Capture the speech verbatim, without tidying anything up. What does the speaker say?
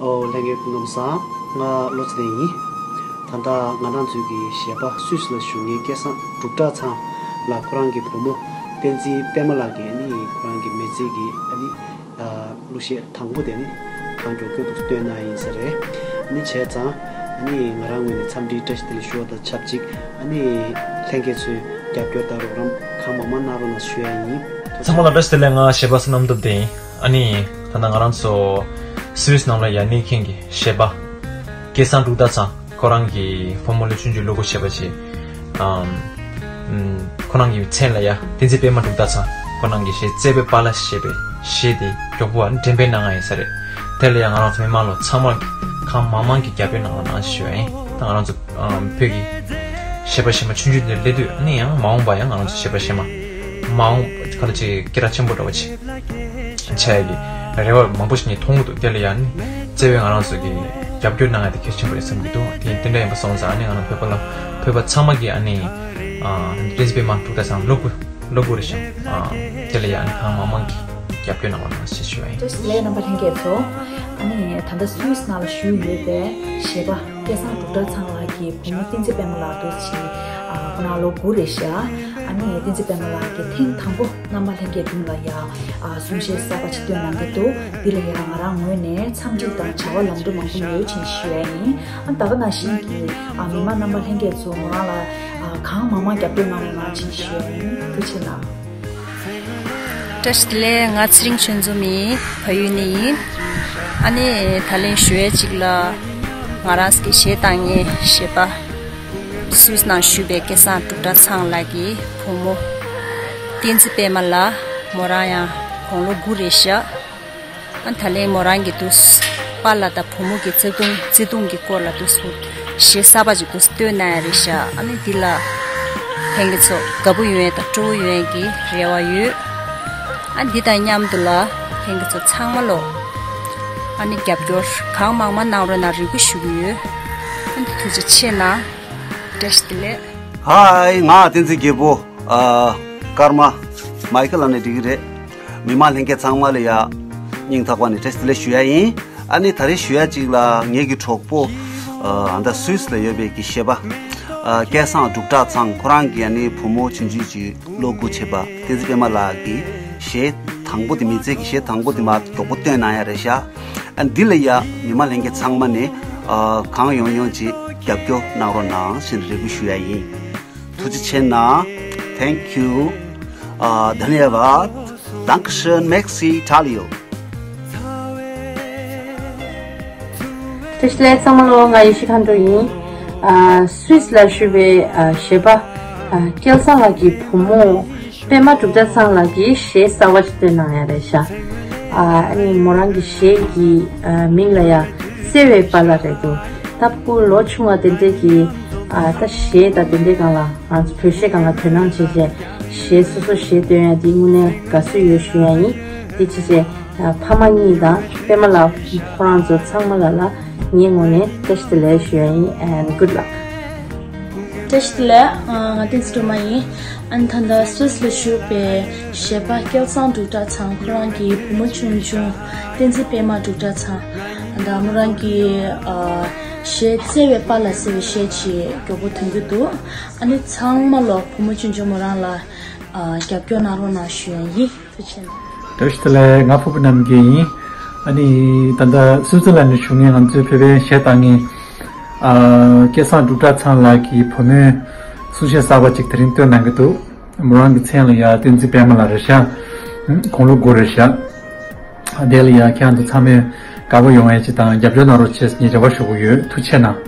ཨོ་ལྷན་རྒྱས་སྐུ་ཁམས་བཟང་། ང་བློ་ཚེ་བརྟན་ཡིན། ད་ལྟ་ང་རང་ཚོའི་གི་གཞས་པ་སུད་སི་ལ་བཞུགས་མཁན་སྐལ་བཟང་འབྲུག་གྲགས་ཚང་ལགས་ཁོ་རང་གི་བུ་མོ་བསྟན་འཛིན་པད་མ་ལགས་ཀྱིས་ཨ་ནི་ཁོ་རང་གི་མི་ཚེ་གི་ཨ་ནི་གླུ་གཞས་དང་པོ་དེ་ནི་གང་མགྱོགས་མགྱོགས་དུ་བཏོན་གནང་ཡིན་ས་རེད། ཨ་ནི་བྱས་ཙང་ཨ་ནི་ང་རང་ངོས་ནས་འཚམས་འདྲིའི་བཀྲ་ཤིས་བདེ་ལེགས་ཞུ་བ་དང་ཆབས་ཅིག་ཨ་ནི་ལྷན་རྒྱས་ཚོས་རྒྱབ་སྐྱོར་དང་རོགས་རམ་གང་མང་མང་གནང་རོགས་གནང་ཞུ་ཡ་ཡིན། ཚང་མ་ལ་བཀྲ་ཤིས་བདེ་ལེགས། ང་གཞས་པ་བསོད་ནམས་སྟོབས་ལྡན་ཡིན། ཨ་ནི་ད་ལྟ་ང་རང་ཚོ་སུད་སི་ནང་ལ་ཡ་གནས་མཁན་གྱི་གཞས་པ་སྐལ་བཟང་འབྲུག་གྲགས་ཚང་ཁོ་རང་གི་བུ་མོ་ལོ་ཆུང་ཆུང་ལོ་དགུ་བྱས་པ་ཅིག་ཨམ། ཁོ་རང་གི་མཚན་ལ་ཡ་བསྟན་འཛིན་པད་མ་འབྲུག་གྲགས་ཚང་ཁོ་རང་གི་གཞས་བརྩེ་བའི་པཱ་ལགས་ཞེས་པའི་གཞས་དེ་མགྱོགས་པོ་འགྲེམས་སྤེལ་གནང་ཡ་ཡིན་ས་རེད། དེ་ལ་ཡ་ང་རང་ཚོ་མི་མང་ལོ་ཚང་མ་གང་མང་མང་གི་རྒྱབ་སྐྱོར་གནང་རོགས་གནང་ཞུ་ཡ་ཡིན། ད་ང་རང་ཚོ་ཨམ། བོད་ཀྱི་གཞས་པ་གཞས་མ་ཆུང་ཆུང་དེ་སླེབས་དུས་ཨ་ནི་ཡང་མ་འོངས་པ་ཡང་ང་རང་ཚོ་གཞས་པ་གཞས་མ་མ་འོངས་ག་ལ་ཅིག་སྐད་གྲགས་ཆེན་པོ་འདྲ་བ་ཅིག་བྱ་ཡ་གི་རེ་བ་མང་པོ་ཞིག་ངས་མཐོང་གི་འདུག་དེ་ལ་ཡང་ནི་བརྩེ་བའི་ང་རང་ཚོ་གི་རྒྱབ་སྐྱོར་གནང་ཡ་དེ་གལ་ཆེན་པོ་རེད་བསམ་གྱི་འདུག་དེ་དེ་འདྲ་ཡིན་པ་སོང་ཙང་ཨ་ནི་ང་རང་བོད་པ་ལ་བོད་པ་ཚང་མ་གི་ཨ་ནི་བསྟན་འཛིན་པད་མ་འབྲུག་གྲགས་ཚང་ལོ་དགུ་ལོ་དགུ་རེད་ཤག་དེ་ལ་ཡང་ཨ་ནི་གང་མང་མང་གི་རྒྱབ་སྐྱོར་གནང་བ་ནང་བཞིན་ཞུ་བ་ཡིན། བཀྲ་ཤིས་བདེ་ལེགས་རྣམ་པ་ལྷན་རྒྱས་ཚོ། ཨ་ནི་ད་ལྟ་སུད་སི་ནང་ལ་བཞུགས་ཡོད་པའི་གཞས་པ་སྐལ་བཟང་འབྲུག་གྲགས་ཚང་ལགས་ཀྱི་བུ་མོ་བསྟན་འཛིན་པད་མ་ལགས་འདུག་ཅིང་ཁོ་རང་ལོ་དགུ་རེད་ཤག་ཨ་ནི་བསྟན་འཛིན་པད་མ་ལགས་ཀྱིས་ཐེངས་དང་པོ་རྣམ་པ་ལྷན་རྒྱས་མདུན་ལ་ཡ་གསུང་གཞས་གསར་པ་ཅིག་བཏོན་གནང་གི་འདུག་འདི་ལ་ཡ་ང་རང་ངོས་ནས་འཚམས་འདྲི་དང་བྱ་བ་ལམ་འགྲོ་མང་པོ་ཡོད་ཅེས་ཞུ་ཡ་ཡིན། ཨ་ད་ག་ནང་བཞིན་གྱི་མི་མང་རྣམ་པ་ལྷན་རྒྱས་ཚོ་མོ་རང་ལ་གང་མང་མང་རྒྱབ་སྐྱོར་གནང་རོགས་གནང་ཅེས་ཞུ་ཡ་ཡིན། ཐུགས་རྗེ་གནང་། བཀྲ་ཤིས་བདེ་ལེགས། ང་ཚེ་རིང་ཆོས་འཛོམས་ཡིན། བལ་ཡུལ་ནས་ཡིན། ཨ་ནི་ད་ལན་ཞུ་ཡས་གཅིག་ལ་ང་རང་གི་གཞས་བཏང་མཁན་གཞས་པ་སུད་སི་ནང་བཞུགས་པའི་སྐལ་བཟང་འབྲུག་གྲགས་ཚང་ལགས་ཀྱི་བུ་མོ་བསྟན་འཛིན་པད་མ་ལགས། མོ་རང་ཡང་དགུང་ལོ་དགུ་རེད་ཤག་ཨ་ད་ལན་མོ་རང་གི་དུས་པཱ་ལགས་དང་བུ་མོ་གི་བརྩེ་དུང་བརྩེ་དུང་གི་སྐོར་ལ་དུས་སུ་གཞས་གསར་པ་ཅིག་དུས་སུ་བཏོན་གནང་ཡ་རེད་ཤག་ཨ་ནི་འདི་ལ་ལྷན་རྒྱས་ཚོ་དགའ་པོ་ཡོང་ཡ་དང་སྤྲོ་བོ་ཡོང་ཡ་གི་རེ་བ་ཡོད། ཨ་འདི་དང་མཉམ་དུ་ལ་ལྷན་རྒྱས་ཚོ་ཚང་མ་ལོ་ཨ་ནི་རྒྱབ་སྐྱོར་གང་མང་མང་གནང་རོགས་གནང་རེ་སྐུལ་ཞུ་གི་ཡོད། ཨ་ནི་ཐུགས་རྗེ་ཆེ་གནང་། བཀྲ་ཤིས་བདེ་ལེགས། ཧའི། ང་བསྟན་འཛིན་རྒྱལ་པོ། ཨ། ཀརྨ་མའི་ཁེལ་ལབ་ནས་འགྲིག་གི་རེད། མི་མང་ལྷན་རྒྱས་ཚང་མ་ལ་ཡ་སྙིང་ཐག་པ་ནས་བཀྲ་ཤིས་བདེ་ལེགས་ཞུ་ཡ་ཡིན། ཨ་ནི་ད་རེས་ཞུ་ཡ་གཅིག་ལ་ངེད་ཀྱི་གྲོགས་པོ། ཨ། ད་སུད་སི་ལ་ཡོད་པའི་གི་གཞས་པ། ཨ། སྐལ་བཟང་འབྲུག་གྲགས་ཚང་ཁོ་རང་གི་ཨ་ནི་བུ་མོ་ཆུང་ཆུང་ཅིག་ལོ་དགུ་བྱས་པ་བསྟན་འཛིན་པད་མ་ལགས་ཀྱི་གཞས་དང་པོ་དེ་མི་ཚེ་གི་གཞས་དང་པོ་དེ་མར་མགྱོགས་པོ་བཏོན་གནང་ཡ་རེད་ཤག་ཨ། འདི་ལ་ཡ་མི་མང་ལྷན་རྒྱས་ཚང་མ་ནས་ཨ། གང་ཡོང་ཡོང་ཅིག་རྒྱབ་སྐྱོར་གནང་རོགས་གནང་ཞེས་རེ་སྐུལ་ཞུ་ཡ་ཡིན། ཐུགས་རྗེ་ཆེ་གནང་། Thank you. ཨ། धन्यवाद. Dankeschön. Merci. Talio. བཀྲ་ཤིས་བདེ་ལེགས་ཚང་མ་ལོ། ང་ཡེ་ཤེས་མཁའ་འགྲོ་ཡིན། ཨ། སུད་སི་ལ་བཞུགས་པའི་ཨ། གཞས་པ་ཨ། སྐལ་བཟང་ལགས་ཀྱི་བུ་མོ་པད་མ་འབྲུག་གྲགས་ཚང་ལགས་ཀྱིས་གཞས་གསར་བ་ཞིག་བཏོན་གནང་ཡ་རེད་ཤག་ཨ་ནི་མོ་རང་གི་གཞས་ཀྱི་ཨ། མིང་ལ་ཡ་བརྩེ་བའི་པཱ་ལགས་རེད་འདུག་ད་ཕྲུ་གུ་ལོ་ཆུང་བ་དེ་འདྲས་ཀྱི་ཨ། ད་གཞས་དང་དེ་འདྲས་སྒང་ལ་ང་ཚོ་བོད་གཞས་སྒང་ལ་དོ་སྣང་བྱེད་བྱས་གཞས་སོ་སོ་གཞས་བཏོན་ཡ་འདི་དངོས་གནས་དགའ་བསུ་ཡོད་ཞུ་ཡ་ཡིན། དེ་བྱས་བྱས་ཨ། ཕ་མ་གཉིས་དང་པད་མ་ལགས་ཁོ་རང་ཚོ་ཚང་མ་ལ་ལ་ངའི་ངོས་ནས་བཀྲ་ཤིས་བདེ་ལེགས་ཞུ་ཡ་ཡིན། And good luck. བཀྲ་ཤིས་བདེ་ལེགས། ཨ། ང་བསྟན་འཛིན་སྒྲོལ་མ་ཡིན། ཨ་ནི་ད་ལྟ་སུད་སི་ལ་བཞུགས་པའི་གཞས་པ་སྐལ་བཟང་འབྲུག་གྲགས་ཚང་ཁོ་རང་གི་བུ་མོ་ཆུང་ཆུང་བསྟན་འཛིན་པད་མ་འབྲུག་གྲགས་ཚང་། ད་མོ་རང་གི་ཨ། གཞས་བརྩེ་བའི་པཱ་ལགས་ཟེར་བའི་གཞས་ཅིག་མགྱོགས་པོ་ཐོན་གྱི་འདུག་ཨ་ནི་ཚང་མ་ལོ་བུ་མོ་ཆུང་ཆུང་མོ་རང་ལ་ཨ། རྒྱབ་སྐྱོར་གནང་རོགས་གནང་ཞུ་ཡ་ཡིན། ཐུགས་རྗེ་ཆེ་གནང་། བཀྲ་ཤིས་བདེ་ལེགས། ང་ཕུར་བུ་རྣམ་རྒྱལ་ཡིན། ཨ་ནི་ད་ལྟ་སུད་སི་ལན་ནས་བཞུགས་མཁན་ང་ཚོའི་བོད་པའི་གཞས་བཏང་མཁན་ཨ། སྐལ་བཟང་འབྲུག་གྲགས་ཚང་ལགས་ཀྱི་བུ་མོའི་གསུང་གཞས་གསར་པ་ཅིག་དེ་རིང་བཏོན་གནང་གི་འདུག་མོ་རང་གི་མཚན་ལ་ཡ་བསྟན་འཛིན་པད་མ་ལགས་རེད་ཤག་ཨུམ། དགུང་ལོ་དགུ་རེད་ཤག་དེ་ལ་ཡ་ཁྱེད་རང་ཚོ་ཚང་མས་དགའ་པོ་ཡོང་ཡ་ཅིག་དང་རྒྱབ་སྐྱོར་གནང་རོགས་བྱེད་ཟེར་ངས་རེ་བ་ཞུ་གི་ཡོད། ཐུགས་རྗེ་ཆེ་གནང་།